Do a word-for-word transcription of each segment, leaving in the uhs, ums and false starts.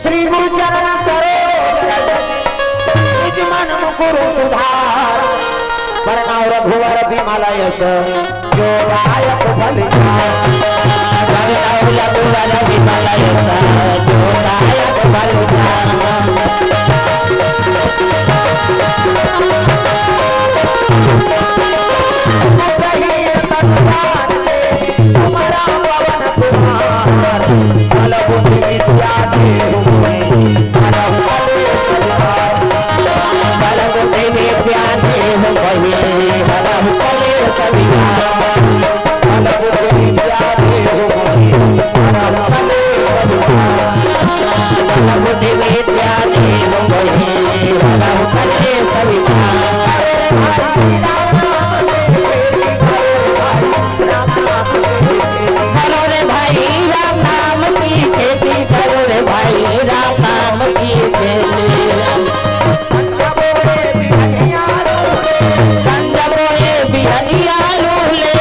श्री गुरु चरण सरोज रज, निज मन मुकुर सुधार। बरनउँ रघुवर बिमल यश, जो दायक फल पाए। बरनउँ रघुवर बिमल यश, जो दायक फल पाए। करो रे भाई राम नाम की खेती, करो रे भाई राम नाम की खेती। संत बोए बिहनिया लूले,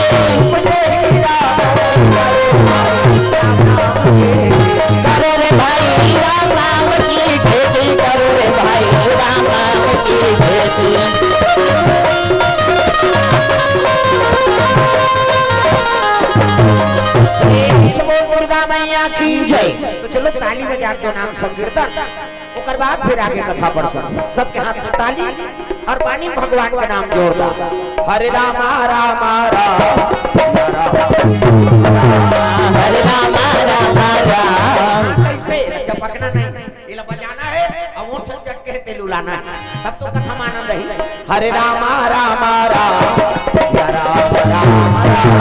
करो रे भाई राम नाम की खेती, करो रे भाई राम नाम की खेती। प्रेम से बोल दुर्गा मैया की जय। तो चलो ताली बजा के नाम संकीर्तन, ओकर बाद फिर आगे कथा प्रसंग। सबके हाथ में ताली और पानी में भगवान का नाम जोरदार। हरे रामा रामा राम, हरे रामा रामा राम। कैसे? चपकना नहीं, एला बजाना है और ओठ चक के तेल उलाना है, तब तो कथा में आनंद है। हरे रामा रामा राम, सिया राम राम राम।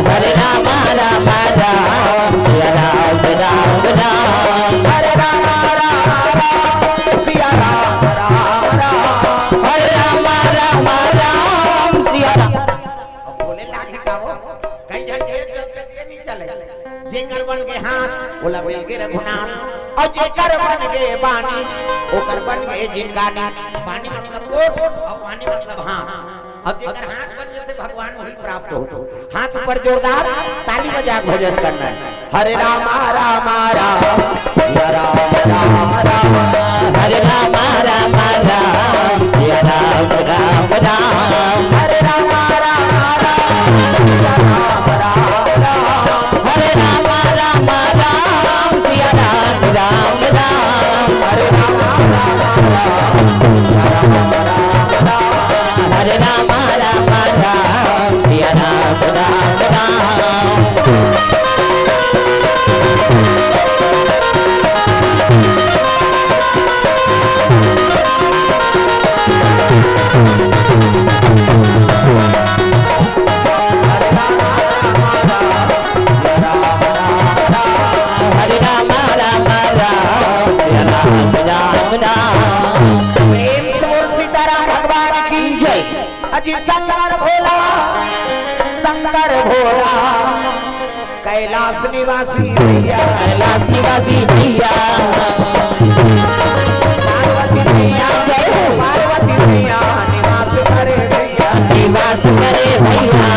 हरे रामा रामा राम, सिया राम राम राम। हरे रामा रामा राम, सिया राम राम राम। हरे रामा रामा राम, सिया राम। अब बोले लागी का वो? कहीं झन ढेर चल चल के नहीं चले। जेकर बन गे हाथ, ओला मिल गे रघुनाथ। और जेकर बन गे बानी, ओकर बन गे जिनगानी। बानी मतलब ओठ, और बानी मतलब हाथ। अब जेकर हाथ बन जथे, भगवान वही प्राप्त होथे। हाथ ऊपर जोरदार, ताली बजा के भजन करना है। हरे रामा रामा राम, सिया राम राम राम। हरे रामा रामा राम, सिया राम राम राम। हरे रामा रामा राम, सिया राम राम राम। हरे रामा रामा राम, सिया राम राम राम। हरे रामा रामा राम, सिया राम राम राम। हरे रामा रामा राम, सिया राम राम राम। हरे राम राम राम, हरे राम राम राम, हरे राम राम राम। प्रेम से बोल सीताराम भगवान की जय। अजी शंकर भोला, शंकर भोला, कैलाश निवासी भैया। कैलाश निवासी भैया। पार्वती मैया जय हो। पार्वती मैया निवास करे भैया। निवास करे भैया।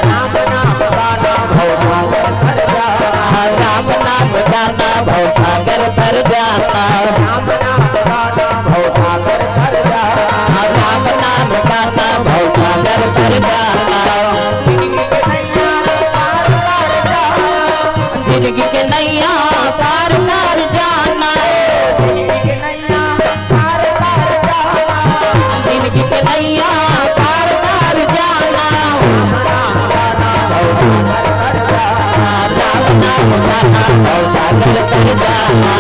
राम नाम गाना भव सागर तर जाना। राम नाम गाना भव सागर तर जाना। राम नाम गाना भव सागर तर जाना। राम नाम गाना भव सागर तर जाना। जिंदगी के नैया पार कर जाना। जिंदगी के नैया पार कर जाना। जिंदगी के नैया पार कर जाना। जिंदगी के नैया पार कर जाना। राम नाम गाना भव सागर तर जाना। राम नाम गाना भव सागर तर जाना।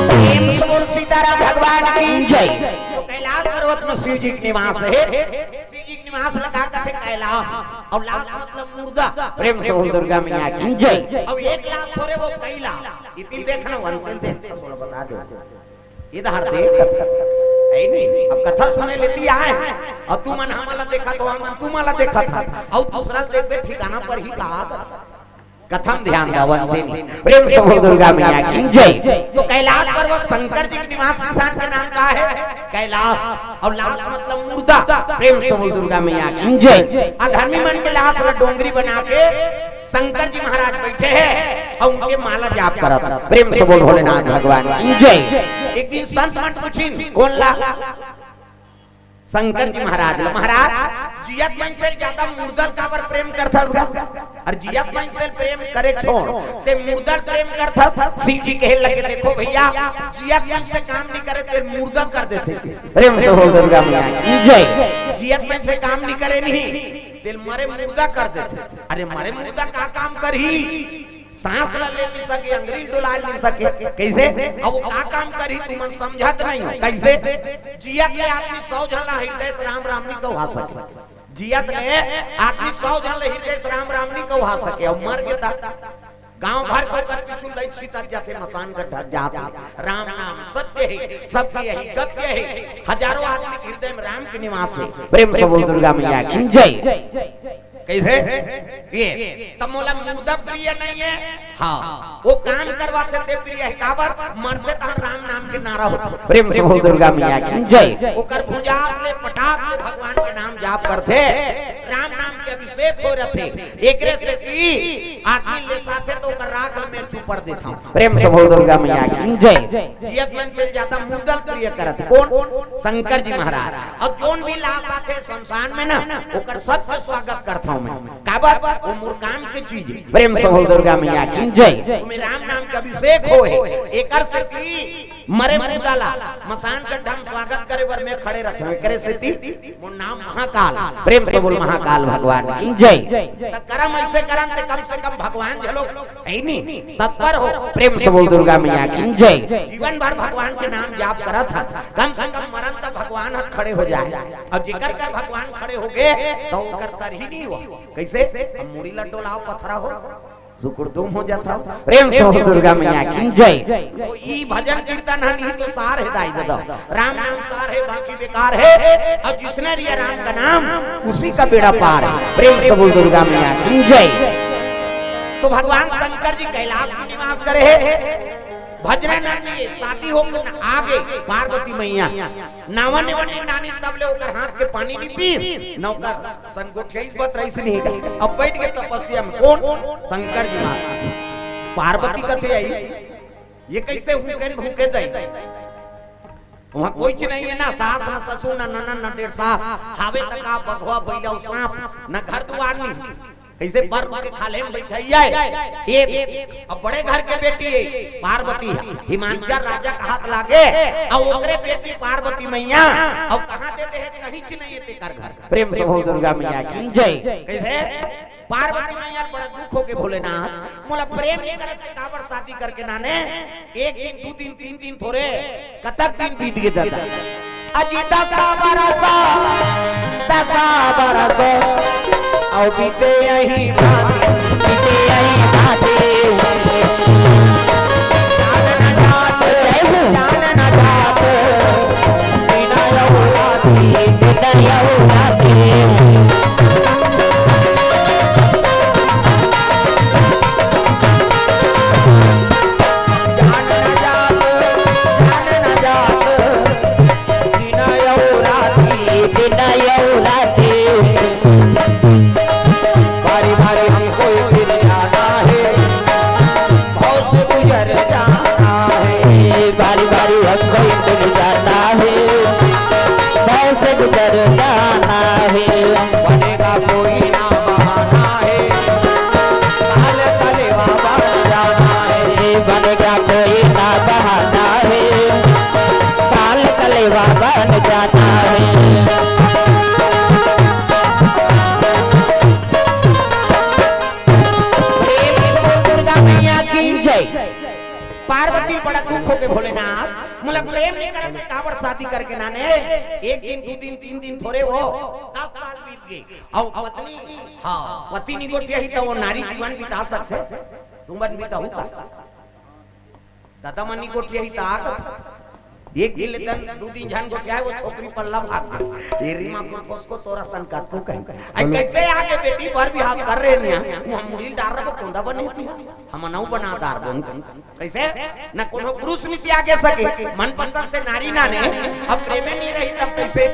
प्रेम से बोल सीताराम भगवान की जय। तो कैलाश पर्वत में शिव जी के निवास है। शिव जी के निवास ला का कथे? कैलाश। और लाश मतलब मुर्दा। प्रेम से बोल दुर्गा मैया की जय। अब एक लाश थोरे, वो कई लाश। इतिल देखना, अंतिल देख, थोड़ा बता दो। इधर देख, है नहीं? अब कथा सुने लेती आए हैं, और तुमन हमला देखा तो हमन तुम्हाला देखा था, और दूसरा देखबे ठिकाना पर ही कहा था। कथम ध्यान दावंते नहीं। प्रेम से बोल दुर्गा मैया की जय। तो कैलाश पर्वत शंकर जी के निवास स्थान के नाम का है? कैलाश। और लाश मतलब मुर्दा। प्रेम से बोल दुर्गा मैया की जय। अधर्मी मन के लाश ला डोंगरी बना के शंकर जी महाराज बैठे हैं और ऊंचे माला जाप करत। प्रेम से बोल भोलेनाथ भगवान की जय। एक दिन संत मन पूछिन, कौन ला? शंकर जी महाराज ला, महाराज, जियत मन से ज्यादा मुर्दा ल काबर प्रेम करथस गा? और जियत मन से प्रेम करे छोड़, ते मुर्दा ल प्रेम करथस। शिव जी कहे लगे, देखो भैया, जियत मन से काम नहीं करे, ते मुर्दा कर देथे। प्रेम से बोल दुर्गा मैया की जय। जियत मन से काम नहीं करे नहीं, ते मरे मुर्दा कर देथे। अरे मरे मुर्दा का काम करही? सांस ला ले नहीं सके, अंगरी डोला नहीं सके, कैसे? अब वो का काम करही, तुमन समझत नहीं हो, कैसे? जियत ले आदमी सौ झन ला हृदय से राम राम नहीं कहवा सके। जियत ले आदमी सौ झन ला हृदय से राम राम नहीं कहवा सके। अब मर गे ता गांव भर के ओकर पीछू लई छितत जाथे, मसान गड्ढा जात हे। राम नाम सत्य है, सबके यही गत्य है। हजारों आदमी के हृदय में राम के निवास है। प्रेम से बोल दुर्गा मैया की जय। कैसे? ये तब मोला मुर्दा प्रिय नहीं है। हाँ, वो काम करवाथे ते प्रिय है। काबर? मरथे तहां राम नाम के नारा होथे। प्रेम से बोल दुर्गा मैया की जय। ओकर भुजात ले पटाक ले भगवान के नाम जाप करथे, राम नाम के अभिषेक हो रथे। एकरे सेती आदमी ले साथे तो ओकर राख में चुपर देथंव। प्रेम से बोल दुर्गा मैया की जय। जियत मन से ज्यादा मुर्दा ल प्रिय करत हे। कौन? शंकर जी महाराज। अब जोन भी लाश आथे शमशान में ना, ओकर सबके स्वागत करथंव मैं। काबर? वो मोर काम के चीज हे। प्रेम से बोल दुर्गा मैया की जय। ओमे राम नाम के अभिषेक होए हे। एकर सेती मरे मुर्दा ला मसान के ढंग स्वागत करे बर मैं खड़े रथंव। एकरे सेती मोर नाम महाकाल। प्रेम से बोल महाकाल भगवान की जय। त करम ऐसे करन ते कम से कम भगवान झलो है नी, तत्पर हो। प्रेम से बोल दुर्गा मैया की जय। जीवन भर भगवान के नाम जाप करत हन, कम से कम मरन त भगवान ह खड़े हो जाए। अब जेकर कर भगवान खड़े हो गे, त ओकर तरही नहीं हो। कैसे? अब मुड़ी ला डोलाव, पथरा हो, सुकुड़दुम हो जात हो। प्रेम से बोल दुर्गा मैया की जय। तो ई भजन कीर्तन ह नहीं तो सार हे दाई ददा। राम नाम सार हे, बाकी बेकार हे। अब जिसने लिया राम का नाम, उसी का बेड़ा पार हे। प्रेम से बोल दुर्गा मैया की जय। तो भगवान शंकर जी कैलाश में निवास करे हे। भजनानंद जी शादी होके न आ गे पार्वती मैया। नावा नेवा नी नानी तब ले ओकर हाथ के पानी नी पीस, न ओकर सन गोठियाई बत रहीस नहीं का। अब बैठ के तपस्या में कौन? शंकर जी महाराज। पार्वती कथे आई, ये कैसे हुकेन भूखे दई? वहाँ कोई चीज नहीं है ना, सास ना ससुर ना ननद ना डेढ़ सास, हावे तक आप बघवा बैला अउ सांप, ना घर दुआर नहीं। कैसे बर के खाल्हे में बैठइया है? ये अब बड़े घर के बेटी है पार्वती है, हिमांचल राजा का हाथ लागे, अउ ओकरे बेटी पार्वती मैया, अउ कहाँ देते हैं, कहीं च नहीं है तेकर घर। प्रेम से बोल दुर्गा मैया की जय। कैसे? पार्वती मैया बड़ा दुख होके, भोलेनाथ, मोला प्रेम नहीं करत, काबर शादी करके नाने? एक दिन, दू दिन, तीन दिन थोरे, कतक दिन बीत गे ददा। अजी दस बरस, दस बरस, अउ बीते यही भांति, बीते यही भांति। जान न जात, जय हो। जान न जात, बिना यहू राती, बिना यहू राती। जान न जात, जान न जात, दिन अउ राती, दिन अउ राती। बारी बारी हमको एक दिन जाना है, भव से गुजर जाना है। बारी बारी हमको एक दिन जाना है, भव से गुजर जाना है। बनेगा कोई ना बहाना है, काल कलेवा बन जाना है। बनेगा कोई ना बहाना है, काल कलेवा बन जाना है। प्रेम से बोल दुर्गा मैया की जय। पार्वती बड़ा दुख होके, भोलेनाथ, मोला प्रेम नहीं करत, काबर शादी करके नाने? एक दिन, दू दिन, तीन दिन थोरे हो, दस साल बीत गे। अउ पत्नी, हाँ, पति नहीं गोठियाही त वो नारी जीवन बिता सकथे? तुमन बिताहू का? ददा मन नहीं गोठियाही त आ कथे। एक दिन ले दन, दू दिन झन गोठियाए, वो छोकरी पल्ला भाग गे। ए रीमा कुरकोस को तोरा सन कतको कहीं। अई कइसे आगे बेटी, बर बिहाव कर रहे निया, वो हम मुड़ी डार रहा, वो कोंदा बने थी, हम नौ बना दार बन। कइसे? न कोनो पुरुष नी त्यागे सके, मनपसंद से नारी नाने, अब प्रेमे नी रही तब कइसे?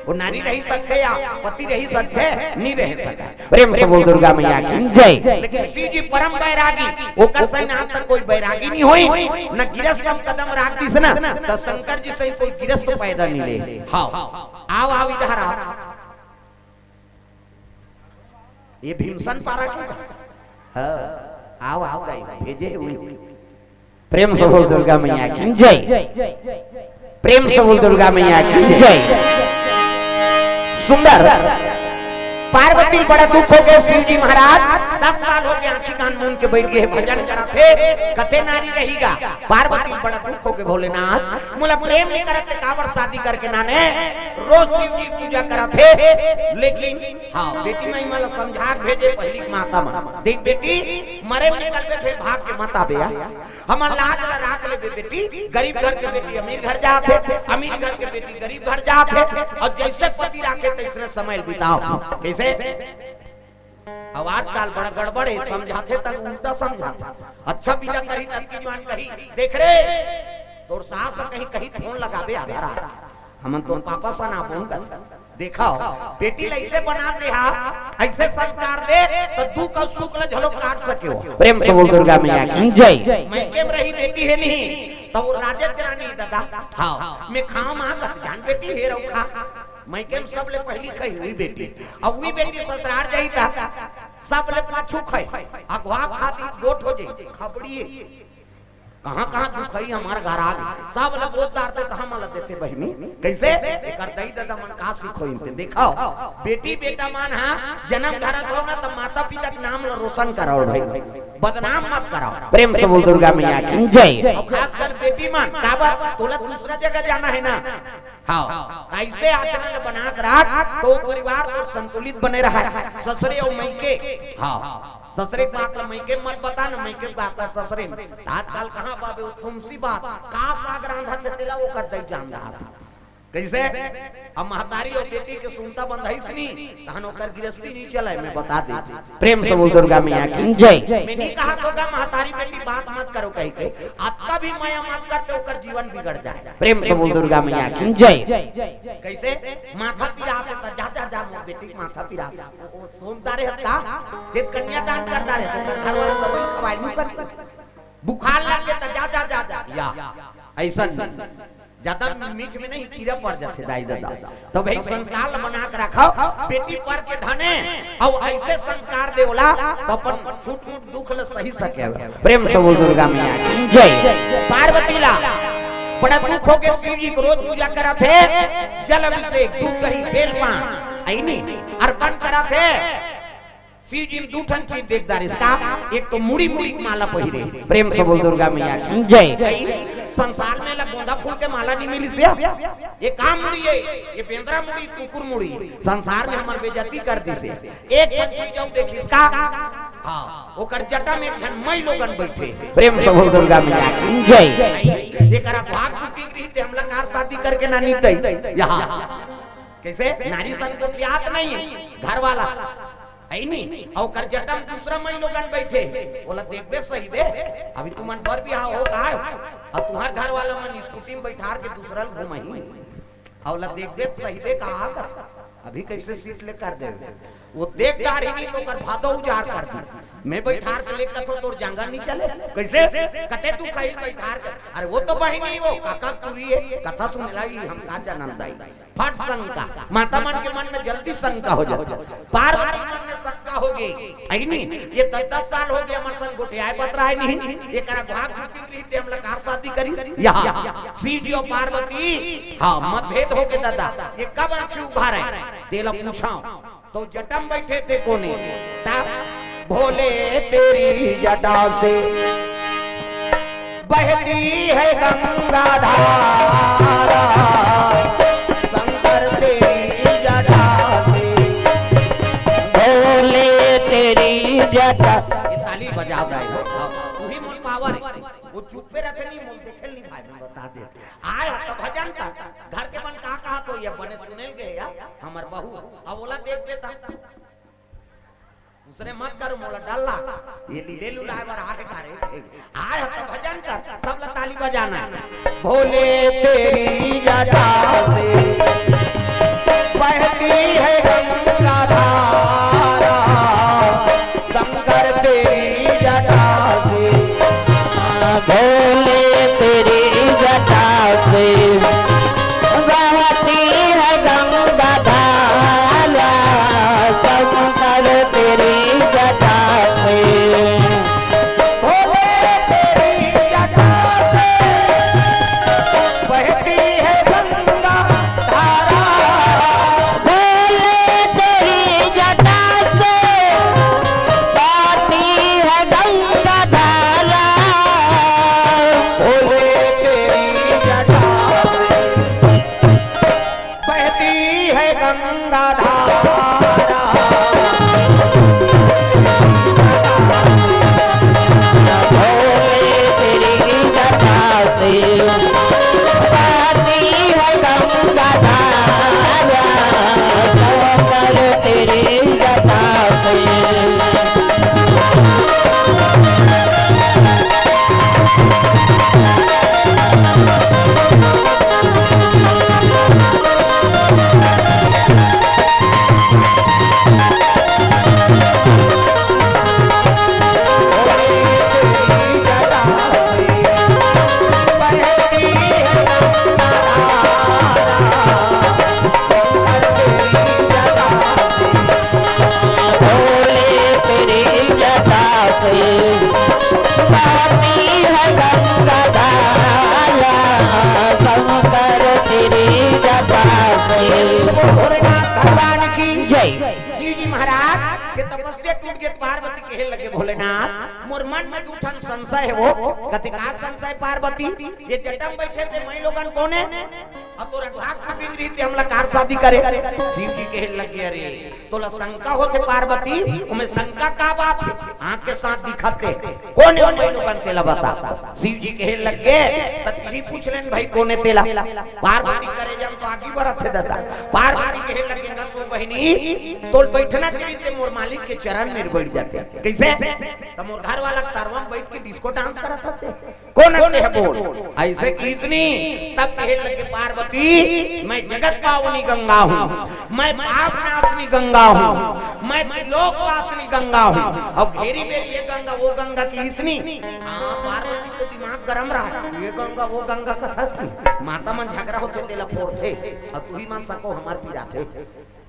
वो नारी रही सकथे या पति रही सकथे? नी रही सकय। प्रेम से बोल दुर्गा मैया की जय। लेकिन शिव जी परम बैरागी, ओकर सैन आज तक कोई बैरागी नी होई, न गिरस्थ म कदम राख दिस ना, त शंकर जी सैन कोई गिरस्थ पैदा नी ले। हाँ, आव, आव इधर आव। ये भीमसन पारा के? हाँ, आव, आव दाई, भेजे हुई। प्रेम से बोल दुर्गा मैया की जय। प्रेम से बोल दुर्गा मैया की जय। सुंदर। पार्वती ल बड़ा दुख हो गया, शिव जी महाराज दस साल हो गया, आंखी कान मूंद के बैठ गए, भजन करत हे, कते नारी रहिगा। पार्वती ल बड़ा दुख हो गया, भोलेनाथ मोला प्रेम नी करत हे, काबर शादी करके नाने, रोज शिव जी पूजा करत हे। लेकिन हाँ, बेटी माई मन ला समझा के भेजे, पहिली के माता मन। देख बेटी, मरे निकलबे, फेर भाग के मत आबे या। हमर लाज ला राख लेबे बेटी, गरीब घर के बेटी अमीर घर जात हे, अमीर घर के बेटी गरीब घर जात हे, अउ जइसे पति राखे तइसने समय ल बिताव। कइसे? अब आजकल बड़ा गड़बड़ हे, समझाथे त उल्टा समझाथे। अच्छा बिदा करही तब की जुवान कही, देख रे, तोर सास कहीं, कहीं फोन लगाबे आधा रात। हमन तोर पापा सन आबो कथे। देखव, बेटी ल अइसे बना दे हा, अइसे संस्कार दे, त दुख अउ सुख ल घलो काट सके हो। प्रेम से बोल दुर्गा मैया की जय। मइके म रही बेटी हे नहीं, त वो राजेच रानी ददा, हाँ, मैं खाव माँ कथे, जान बेटी हे रहो खा। मइके म सबले पहिली खही हुई बेटी, अउ वही बेटी ससुरार जाही त सबले पाछू खही, अगवा खाती गोठ हो जाही, खबड़ी हे। कहाँ-कहाँ दुखई हमर घर आ गे। सब ल गोद डारथे त हमन ल देथे बहिनी। कइसे? एकर दई ददा मन का सिखोइन ते। देखव, बेटी बेटा मन हा जनम धरत हो ना, त माता पिता के नाम ल रोशन करव भाई, बदनाम मत करव। प्रेम से बोल दुर्गा मैया की जय। अउ खासकर बेटी मन, काबर तोला दूसरा जगह जाना हे ना, हाँ, त अइसे आचरण ल बना के राख, त वो परिवार तोर संतुलित बने रहय। ससुरे अउ मइके, हाँ, ससुरे के बात ल मइके मत बता न, मइके के बात ल ससुरे म। त आजकल कहाँ पाबे वो खुमसी बात, का साग रांधत हे तेला ओकर दई जान डारथे। कइसे? अब महतारी अउ बेटी के सुनता बंधइस नी, तहन ओकर गिरस्ती नी चलय, मैं बता देत हँव। प्रेम से बोल दुर्गा मैया की जय। मैं नी कहत हों गा महतारी बेटी बात मत करो कहिके, अतका भी मया मत करते, ओकर जीवन बिगड़ जाय। प्रेम से बोल दुर्गा मैया की जय। कइसे? माथा पिरात हे त जा, जा, जा, मोर बेटी के माथा पिरात हे। वो, वो सोम डारे हस का? ते कन्यादान कर डारे हस, ओकर घर वाला त वही खवाय नी सके। बुखार लग गे त जा, जा, जा, जा। या, अइसन नहीं। ज्यादा मीठ में नहीं, कीरा पड़ जाथे दाई ददा। त भाई संस्कार ल बना के रखव, बेटी पर के धन हे, अउ अइसे संस्कार दे ओला, त अपन छोट मोट दुख ल सही सके। प्रेम से बोल दुर्गा मैया की जय। पार्वती ला बड़ा दुख हो गे, शिव जी के रोज पूजा करत हे, जल अभिषेक, दूध दही, बेल पान, अइनी, अर्पण करत हे। शिव जी म दू ठन चीज देख डारिस का, एक तो मुड़ी मुड़ी के माला पहिरे। प्रेम से बोल दुर्गा मैया की जय। अई, संसार में ला गोंदा फूल के माला नी मिलिस या? ये का मुड़ी हे? ये बेंदरा मुड़ी, कुकुर मुड़ी। संसार में हमर बेइज्जती कर दिस हे। एक ठन चीज अउ देखिस का? हाँ, ओकर जटा में एक झन मई लोगन बइठे। प्रेम से बोल दुर्गा मैया की जय। एकरा भाग बुकिंग रही ते हमला कार शादी करके ना नीतई। यहाँ कइसे? नारी संग गोठियात नहीं, घर वाला हे नी, अउ ओकर जटा म दूसरा मई लोगन बइठे, ओला देखबे सही दे। अभी तुमन बर बिहाव हो काय? अउ तुंहर घर वाला मन स्कूटी म बइठार के दूसरा ल घुमही, अउ ओला देखबे त सही दे का? अभी कइसे सीट ले कर देबे? वो देख डारही नी त ओकर भादो उजाड़ कर दी। मैं बइठार के ले कथों तोर जांगर नी चले। कइसे? कते तू खही बइठार के? अरे वो तो बहिनी वो, काका टूरी हे, कथा सुन लाई, हम का जानन दाई। फट शंका, माता मन के मन में जल्दी शंका हो जाथे। पार्वती के मन में शंका हो गे, अई नी, ये दस दस साल हो गे हमर संग गोठियाय बतराय नहीं, एकरा भाग बुकिंग रही ते हमला कार शादी करी। यहाँ शिव जी अउ पार्वती, हाँ, मतभेद हो गे ददा, ये कब आँखी उघारे, तेला पूछव। तो जटा म बइठे ते कोने? ता भोले तेरी जटा से बहती है गंगा धारा, शंकर तेरी जटा से भोले तेरी जटा। ये ताली बजाव दाई। हाँ, तू ही मोर पावर हे। वो चुप्पे रहिथे नी, मोर देखे ल नी भाय। बता दे। आय ह त भजन कर, घर के मन का कहा तो ये बने सुनेल गए या हमर बहू, अब ओला देख देता। दूसरे मत करो, मोला डल्ला। ये लीले लुलाए बर आहे का रे? आय ह त भजन कर, सब ला ताली बजाना। भोले तेरी जटा से बहती है गंगा धारा, शंकर तेरी जटा से। भोले तेरी जटा से बहती है गंगा धारा, शंकर तेरी जटा से। भोले तेरी जटा से बहती है गंगा धारा। भोले तेरी जटा से बहती है गंगा धारा। भोले तेरी जटा से बहती है गंगा धारा। भोले तेरी जटा से बहती है गंगा धारा, शंकर तेरी जटा से। भोले तेरी जटा से बहती है गंगा धारा, शंकर तेरी जटा से। भोलेनाथ भगवान की जय। शिव जी महाराज के तपस्या टूट गे, पार्वती कहे लगे, "भोलेनाथ, मोर मन में दू ठन संशय हे वो।" कथे, "का संशय पार्वती? ये जटा में बैठे ते मई लोगन कोने? अउ तोर अघवा कुपिंग रहिते हमला कार शादी करे?" शिव जी कहे लगे, "अरे, तोला शंका होथे पार्वती, ओमे शंका का बात हे? आंख के साथ दिखत हे, कोने ओ मई लोगन तेला बता।" शिव जी कहे लगे, "त तिही पूछ लेन भाई, कोने तेला?" पार्वती करे जम तो आगी बरत हे दादा। पार्वती कहे लगे, "गंगा सो बहिनी, तोल बैठना चाहिए ते मोर मालिक के चरण में बैठ जाते।" कैसे? त मोर घर वाला तरवा में बैठ के डिस्को डांस करत हते। कोन ते ह बोल? ऐसे किसनी? तब कहे लगे पार्वती, "मैं जगत पावनी गंगा हूँ, मैं पाप नाशनी गंगा हूँ, मैं त्रिलोक वासिनी गंगा हूँ।" अब घेरी मेरी ये गंगा, वो गंगा किसनी? हाँ, पार्वती तो दिमाग गरम रहा, ये गंगा, वो गंगा कथस की। माता मन झगड़ा होथे, तेला फोड़थे, अउ तुही मन सको हमार पीरा थे।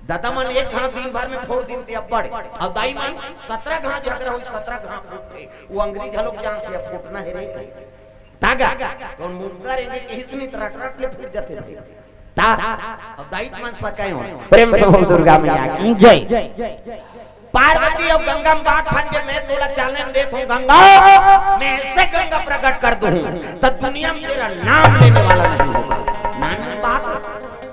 दादा मन एक घांव दिन भर में फोड़ दिन ते अब्बड़, अउ दाई मन सतरा घांव झगड़ा होई, सतरा घांव फूटथे। वो अंग्रेज घलोक जानथे, अब फूटना हे रे। तागा, कौन मुंगा रेंगे कहिस नहीं, त रट रट ले फूट जाथे। ता, अब दाई मन सकाय हो। प्रेम से बोल दुर्गा मैया की जय। पार्वती अउ गंगा में बात ठन के मैं तोला challenge देत हूँ गंगा, मैं ऐसे गंगा प्रकट कर दूँ, त दुनिया में तेरा नाम लेने वाला नहीं होगा। नाम बात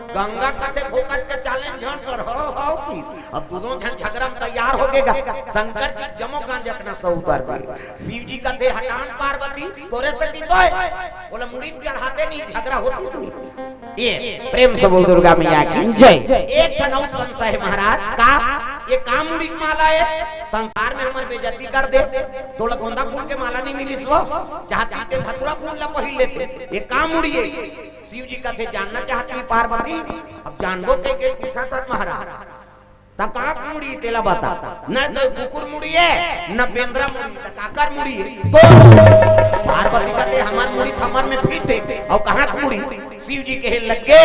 गंगा कथे फोकट के challenge झन कर, हो, हो, की। अब दोनों झन झगड़ा में तैयार हो गेगा। शंकर जी जमो गांजा के नशा उतार दे। शिव जी कथे, "हटान पार्वती, तोरे से की तोय।" बोला, "मुड़ी में चढ़ाते नहीं, झगड़ा होती सुनी।" ये प्रेम से बोल दुर्गा मैया की जय। एक ठन अउ संशय हे महाराज, का ये का मुड़ी के माला हे? संसार में हमर बेइज्जती कर दे। तोला गोंदा फूल के माला नहीं मिलिस वो, चाहती ते धतुरा फूल ला पहिर लेते। ये का मुड़ी हे? शिव जी कथे, "जानना चाहती पार्वती?" अब जानबो कह के पूछा था महाराज। त का मुड़ी तेला बता, न तो कुकुर मुड़ी हे, न बेंदरा मुड़ी, त काकर मुड़ी हे? तो पार्वती कथे, "हमार मुड़ी कमर में फिट हे।" अउ कहाँ के मुड़ी? शिव जी कहे लगे,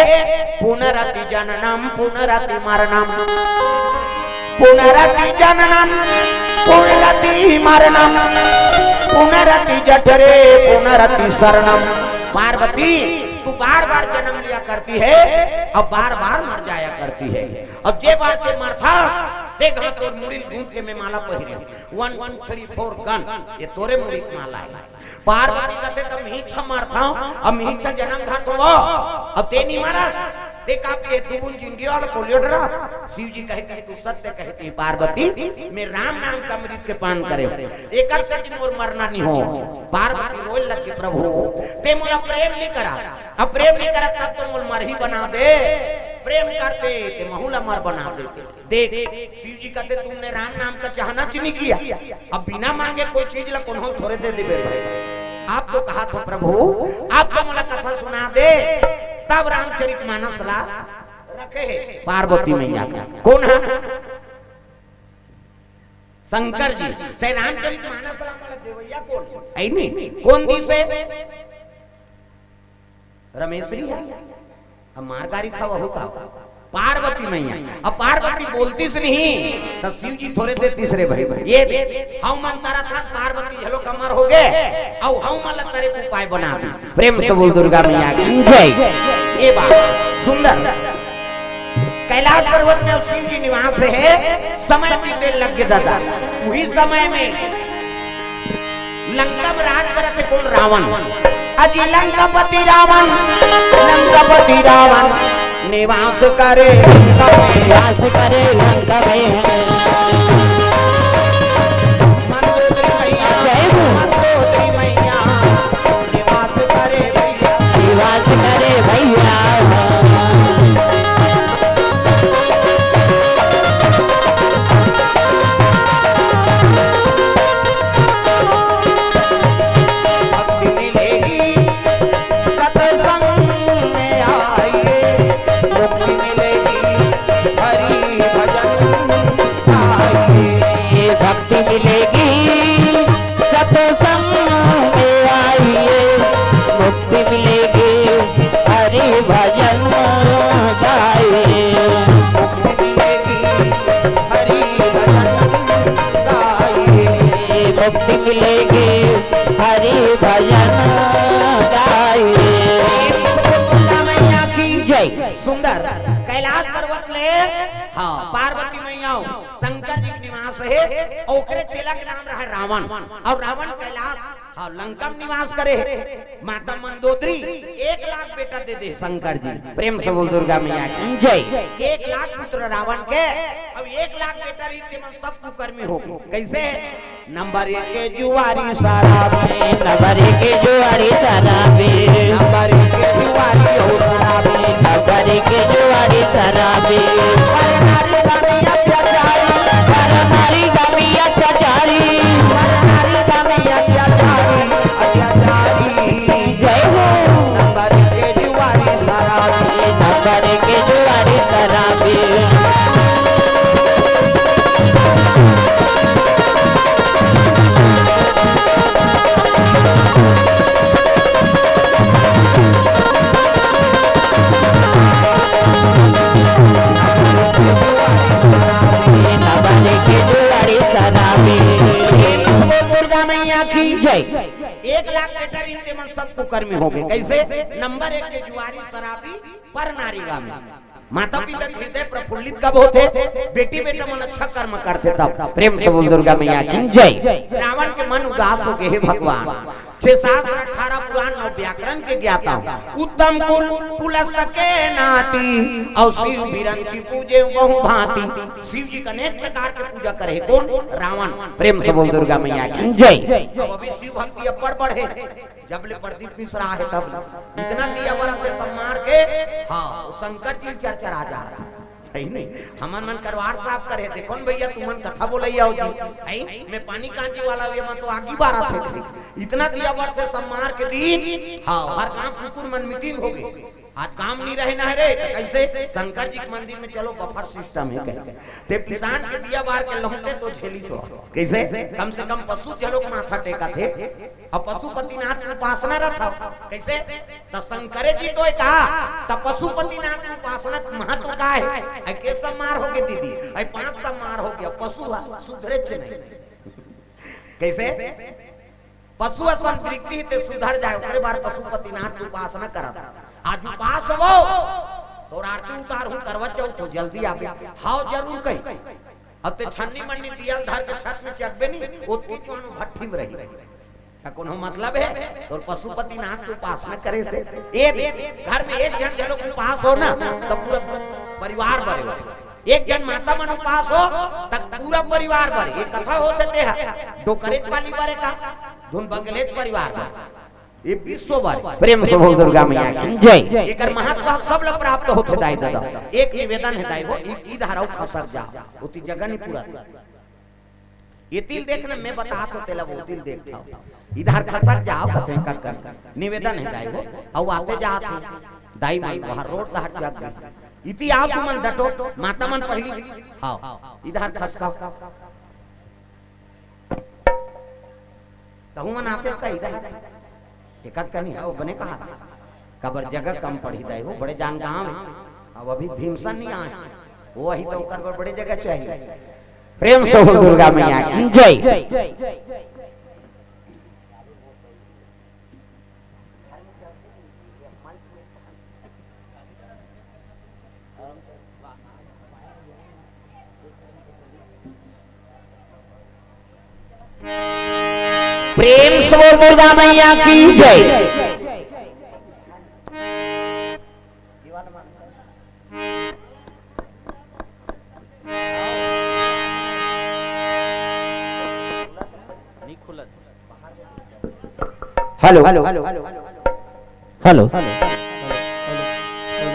"पुनरपि जननम पुनरपि मरणम, पुनरपि जननम पुनरपि मरणम, पुनरपि जठरे पुनरपि शरणम।" पार्वती, तू बार बार जन्म लिया करती है और बार बार मर जाया करती है। अब जे बार ते मरथस, ते घांव तोर मुड़ी ल गूंथ के मैं माला पहिरे। One, two, three, four, gun। ये तोरे मुड़ी के माला हे। पार्वती कथे, "त मिही छ मरथंव, अब मिही छ जनम धात होवो, अब ते नी मरस।" ते का पिए, दू बूंद जिंदगी वाला पोलियो डरा। शिव जी कहते हैं, "तू सत्य कहती है पार्वती, मैं राम नाम का अमृत के पान करे हूँ, एकर से कि मोर मरना नहीं हो।" पार्वती रोए लग के, "प्रभु, ते मोला प्रेम नहीं करा, अब प्रेम नहीं करा तब तो मोला मरही बना दे, प्रेम करते ते महू ला मर बना देते।" देख, शिव जी कहते, "तुमने राम नाम का चाहना च नहीं किया, अब बिना मांगे कोई चीज ला कोनो थोड़े दे देबे भाई। आप तो कहा था प्रभु, आप तो मोला कथा सुना दे, तब रामचरित मानस ला रखे है पार्वती मैया का।" कौन है? शंकर जी। ते रामचरित मानस ला मोला देवैया कौन है? है नहीं? कौन दिस है? रमेश जी है। अब मार गारी खावा हो का? पार्वती मैया। अब पार्वती बोलतीस नहीं, त शिव जी थोड़े देतीस रे भाई। ये दे, हव मन तरत हन, पार्वती झलो कमर हो गे, अउ हव मन ला तरे के उपाय बना दीस। प्रेम से बोल दुर्गा मैया की जय। ये बात सुंदर। कैलाश पर्वत में शिव जी निवास है, समय बीते लग गे दादा। वही समय में लंका में राज करत हे कौन? रावण। अजी लंकापति रावण, लंकापति रावण निवास करे लंका में। निवास करे लंका में। मंदोदरी मैया, जय हो। मंदोदरी मैया निवास करे भैया। निवास करे भैया। भक्ति मिलेगी सत्संग में आइए, मुक्ति मिलेगी हरि भजन गाइए। भक्ति मिलेगी सत्संग में आइए, मुक्ति मिलेगी हरि भजन गाइए। मुक्ति मिलेगी हरि भजन गाइए। मुक्ति मिलेगी हरि भजन गाइए। दुर्गा मैया की जय। सुंदर। कैलाश पर्वत ले, हाँ, पार्वती मैया हो, शंकर जी के निवास है, ओकरे चेला के नाम रहा रावण, अउ रावण कैलाश, हाँ, लंका में निवास करे है। माता मंदोदरी एक लाख बेटा दे दे शंकर जी। प्रेम से बोल दुर्गा मैया की जय। एक लाख पुत्र रावण के, अब एक लाख बेटा रही, ते मन सब कुकर्मी हो गे। कैसे? नंबर एक के जुआरी शराबी, नंबर एक के जुआरी शराबी, नंबर एक के जुआरी हो शराबी, नंबर एक के जुआरी शराबी। अरे नारी का भी अत्याचारी, अरे नारी का भी अत्याचारी, अरे नारी का भी अत्याचारी, अत्याचारी। जय हो। नंबर एक के जुआरी शराबी, नंबर एक के जुआरी शराबी। नंबर एक के जुआरी शराबी। दुर्गा मैया की जय। एक लाख बेटा रहिन, ते मन सब कुकर्मी हो गे। कैसे? नंबर एक के जुआरी शराबी, पर नारीगामी। माता पिता के हृदय प्रफुल्लित कब होथे? बेटी बेटा मन अच्छा कर्म करथे तब। प्रेम से बोल दुर्गा मैया की जय। रावण के मन उदास हो गे, हे भगवान, छह शास्त्र, अठारह पुराण, नौ व्याकरण के ज्ञाता, उत्तम कुल पुलस्त के नाती, अउ शिव बिरंची पूजे बहु भांति। शिव जी के अनेक प्रकार के पूजा करे हे। कौन? रावण। प्रेम से बोल दुर्गा मैया की जय। अब अभी शिव भक्ति अब्बड़ बढ़े, जब ले प्रदीप मिश्रा आहे तब ले। इतना दिया बरत हे सब मार के, हाँ, वो शंकर जी चरचरा जात हे। सही नहीं, हमन मन करवार साफ करे, देखो न भैया, तुमन कथा बोलैया हो जी, है? मैं पानी कांजी वाला, ये मन तो आगी बारत हे। इतना दिया बरत हे सब मार के दिन, हाँ, हर गांव कुकुर मन मीटिंग हो गे। आज काम नहीं रहे ना रे, तो कैसे? शंकर जी के मंदिर में चलो, बफर सिस्टम है कहे। ते पिसान के दिया बार के लहुटे तो झेली सो। कैसे? कम से कम पशु घलो के माथा टेकथे। अब पशुपतिनाथ के उपासना रथ हो। कैसे? त शंकरे जी तो का, त पशुपतिनाथ के उपासना के महत्व का है? ऐ के सब मार हो गे दीदी, ऐ पांच सब मार हो गे, पशु हा, सुधरे च नहीं। कैसे? पशु असन वृत्ति ते सुधर जाए, ओकरे बर पशुपतिनाथ के उपासना करत। आज उपास हो, तोर आरती उतारहूं, करवा चौथ हो, जल्दी आबे। हाव जरूर कही। अब ते छन्नी मन्नी दिया ल धर के छत में चघबे नहीं, ओतकी तुमन भट्ठी में रही। त कोनो मतलब हे? तोर पशुपतिनाथ के उपासना करे से। ए दे, घर में एक झन घलो उपास हो ना, त पूरा परिवार बरे हो। एक झन माता मन उपास हो, त पूरा परिवार बरे। ए कथा होथे ते ह, डोकरेच पाली बरे का, धुन बंगलेच परिवार बरे। ए विश्व बरे। प्रेम से बोल दुर्गा मैया की जय। एकर महत्व सब ल प्राप्त होथे दाई ददा। एक निवेदन हे दाई हो, इ, इधर आओ खसक जा, ओती जगह नहीं पूरा। ए तिल देख ना, मैं बतात हो तेला, वो तिल देख था। इधर खसक जाओ, कचई का कर। निवेदन हे दाई हो, अउ आते जात हे। दाई मन वहाँ रोड तहर चल गए। इति आओ तुमन डटो, माता मन पहली। हाँ, इधर खसका। तहु मन आते का इधर? एकत कनी हो, बने कहा था। काबर जगह कम पड़ी दाई हो, बड़े जान गाँव हे। अब अभी भीमसन नहीं आए। वही तो ओकर बर बड़े जगह चाहिए। प्रेम से हो दुर्गा मैया की जय। प्रेम से बोल दुर्गा मैया की जय। Hello, hello, hello.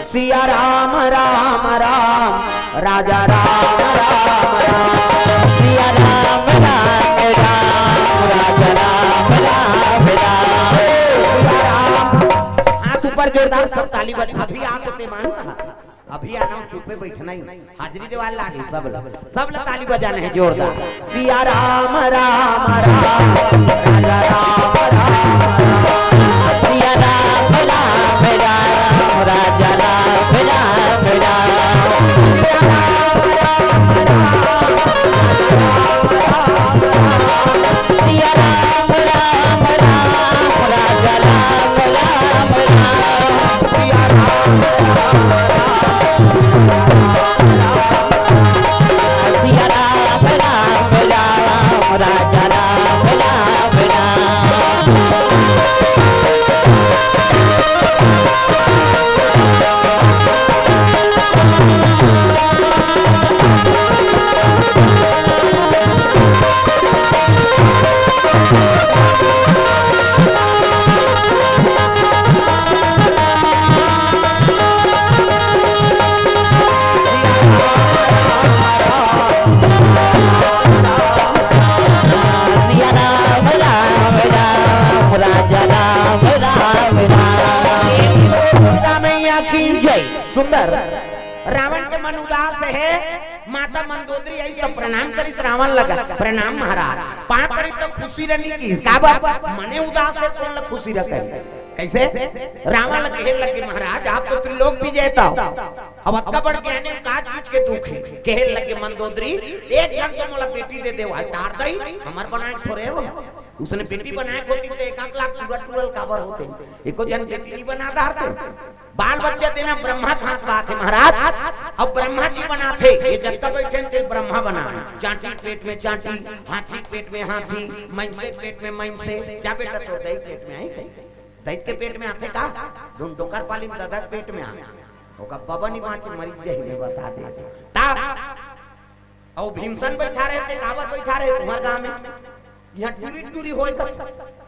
Siya Ram Ram Ram, Raja Ram Ram Ram. Siya Ram Ram Ram, Raja Ram Ram Ram. Siya Ram. हाथ ऊपर जोरदार, सब ताली बजा। अभी आ तो ते मानो कहा था। अभी आना, चुप्पे बैठना ही। हाजिरी देवाल लागे सब ल, सब ल ताली बजाना हे जोरदार। सिया राम राम राम, राजा राम राम राम। सिया राम राम राम, राजा राम राम राम। सिया राम राम राम, सिया राम राम राम, राजा राम राम राम। सिया राम राम राम, राजा राम राम राम। सिया राम राम राम, राजा राम राम राम। दुर्गा मैया की जय। सुंदर। रावण के मन उदास हे, माता मंदोदरी आइस त प्रणाम करिस रावण लगा, "प्रणाम महाराज।" पाँव परी त खुशी रहनी किस, काबर? मने उदास हे, कोन ल खुशी रखे? कैसे? रावण ल कहे लगे, "महाराज, आप तो त्रिलोक विजेता हो, अब अतका बड़ ज्ञानी, का चीज के दुख हे?" कहे लगे मंदोदरी, "एक झन तो मोला बेटी दे देवा, तार दई, हमर बनाए थोरे हो।" उसने बेटी बनाए होती त एक आध लाख टूरा टूरल काबर होते? एको झन बेटी नहीं बना डारते। बाल बच्चा देना ब्रह्मा के हाथ बात हे महाराज। अब ब्रह्मा जी बनाथे, ये जतका बैठे हे, ते ब्रह्मा बना। चांटी के पेट में चांटी, हाथी के पेट में हाथी, मइनसे के पेट में मइनसे। जा बेटा, तोर दई के पेट में आही कहीं? दई के पेट में आथे का? धुन डोकर पाली में ददा के पेट में आ। ओका बबा नहीं बाँचे, मरी जाही, मैं बता देत हँव। तब अउ भीमसन बैठा रहे, ते काबर बैठा रहे तुम्हर गाँव में? यहाँ टूरी टूरी होय कथे।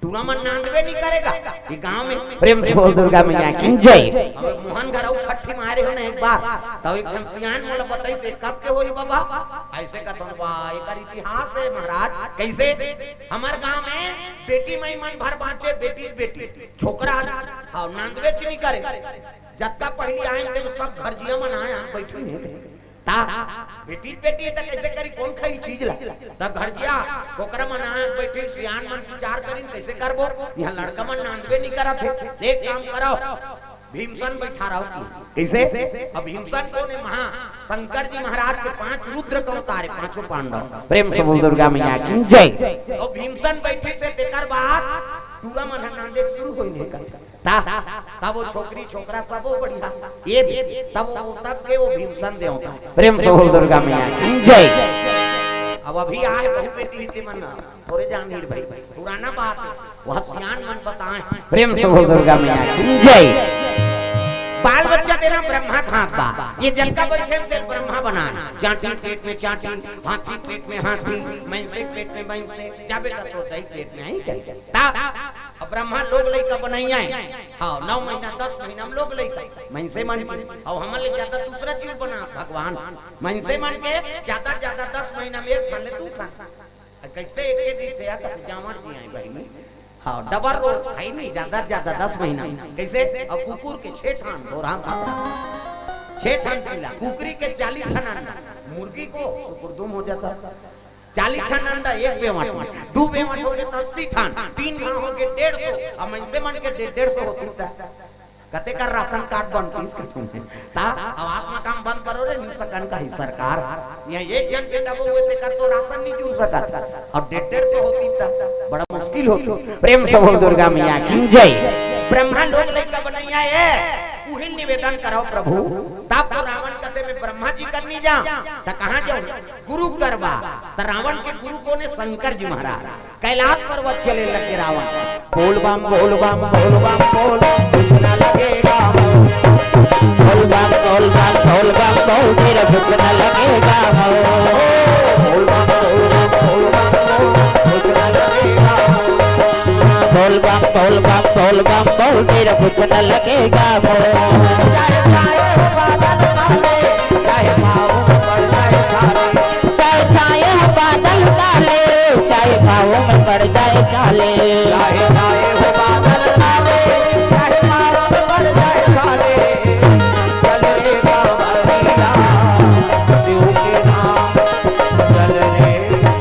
टूरा मन नांदबे नहीं करे गा ये गाँव में। प्रेम से बोल दुर्गा मैया की जय। अब मोहन घर अउ छट्ठी मारे हो ना एक बार, तब एक झन सियान मोला बताइस, "कब के होही बाबा?" ऐसे कथन बा, एकर इतिहास हे महाराज। कैसे? हमर गाँव में बेटी माई मन भर बाँचे, बेटी बेटी, छोकरा हाँ नांदबे च नहीं करे। जतका पहली आए ते सब घरजिया मन आए, आए बैठे हे। ता बेटी बेटी त कैसे करी, कोन खाही चीज ला? त घरजिया छोकरा मन आए बैठे, सियान मन विचार करिन, कैसे करबो? यहाँ लड़का मन नांदबे नहीं करत हे। एक काम करो, भीमसन बैठा रहो की। कैसे? अब भीमसन कोन हे? महा शंकर जी महाराज के पांच रुद्र के अवतार हे, पांचों पांडव। प्रेम से बोल दुर्गा मैया की जय। तो भीमसन बैठे से तेकर बाद टूरा मन ह नांदे शुरू होई नहीं करत। ता, तब वो छोकरी छोकरा सबो बढ़िया। ये, तब वो, तब के वो भीमसन देवता। प्रेम से बोल दुर्गा मैया की जय। अब अभी आए बहू बेटी ही ते मन, थोरे जान हीर भाई, पुराना बात है, वह सियान मन बताए। प्रेम से बोल दुर्गा मैया की जय। बाल बच्चा देना ब्रह्मा खात बा, ये जल का बैठे तेल ब्रह्मा बनाए। चांटी पेट में चांटी, हाथी पेट में हाथी, मैंसे पेट में मैंसे। जा बेटा, तो दही पेट में आई क्या? ता अब ब्रह्मा लोग लइका बनैया है। हाँ, नौ महीना, दस महीना में लोग लइका, मनसे मन के। अब हमन ले ज्यादा दूसरा जीव बना भगवान। मनसे मन के ज्यादा, ज्यादा दस महीना में एक ठन ले दू ठन। आ, कैसे एक के दिन से या कथे जांवर जी आए बहिनी। हाँ, डबल रोल है नहीं, ज्यादा, ज्यादा दस महीना। कैसे? अब कुकुर के छह ठन, डोरहा पात्रा। छह ठन पीला, कुकरी के चालीस ठन अंडा, मुर्गी को सुकुरदुम हो जाता। चालीस ठन अंडा एक बेवट में, दू बेवट हो गए तो अस्सी ठन, तीन घा हो गए डेढ़ सौ। अब मनसे मन के डेढ़, डेढ़ सौ होती ता कते कर राशन कार्ड बनतीस कसम से। ता आवास में काम बंद करो रे, नहीं सकन का ही सरकार। यहाँ एक जन बेटा वो हुए ते कर तो राशन नहीं जुड़ सकत। और डेढ़, डेढ़ सौ होती ता बड़ा मुश्किल होती। प्रेम से बोल दुर्गा मैया की जय। ब्रह्मा लोग लइका बनैया है, उही निवेदन करो प्रभु। तब तो रावण कथे में ब्रह्मा जी कर नहीं जा, त कहाँ जाऊँ? गुरु करबा। त रावण के गुरु कोने? शंकर जी महाराज। कैलाश पर्वत चले लगे रावण। बोल बम, बोल बम, बोल बम, बोल, कुछ न लगेगा हो। बोल बम, बोल बम, बोल बम, बोल, तेरा कुछ न लगेगा हो। बोल बम, बोल बम, बोल बम, बोल, कुछ न लगेगा हो। बोल बम, बोल बम, बोल बम, बोल, तेरा कुछ न लगेगा हो। चाहे छाए हो बादल काले, चाहे पाँव में पड़ जाए छाले। चाहे छाए हो बादल काले, चाहे पाँव में पड़ जाए छाले। चाहे छाए हो बादल काले, चाहे पाँव में पड़ जाए छाले। चल रे कांवरिया, शिव के धाम। चल रे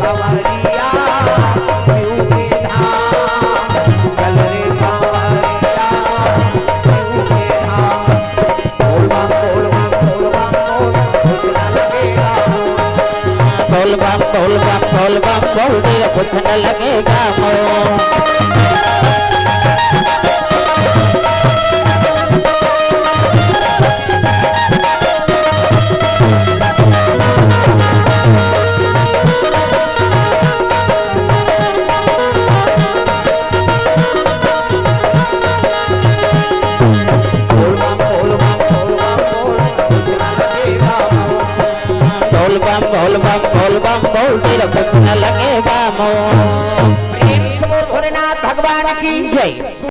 कांवरिया, शिव के धाम। चल रे कांवरिया, शिव के धाम। बोल बम, बोल बम, बोल बम, बोल, कुछ ना लगेगा हो। बोल बम, बोल बम, बोल बम, बोल, तेरा कुछ न लगेगा हो। बोल बम, बोल बम, बोल बम, बोल, तेरा कुछ न लगेगा मोर। प्रेम से बोल भोलेनाथ भगवान की जय।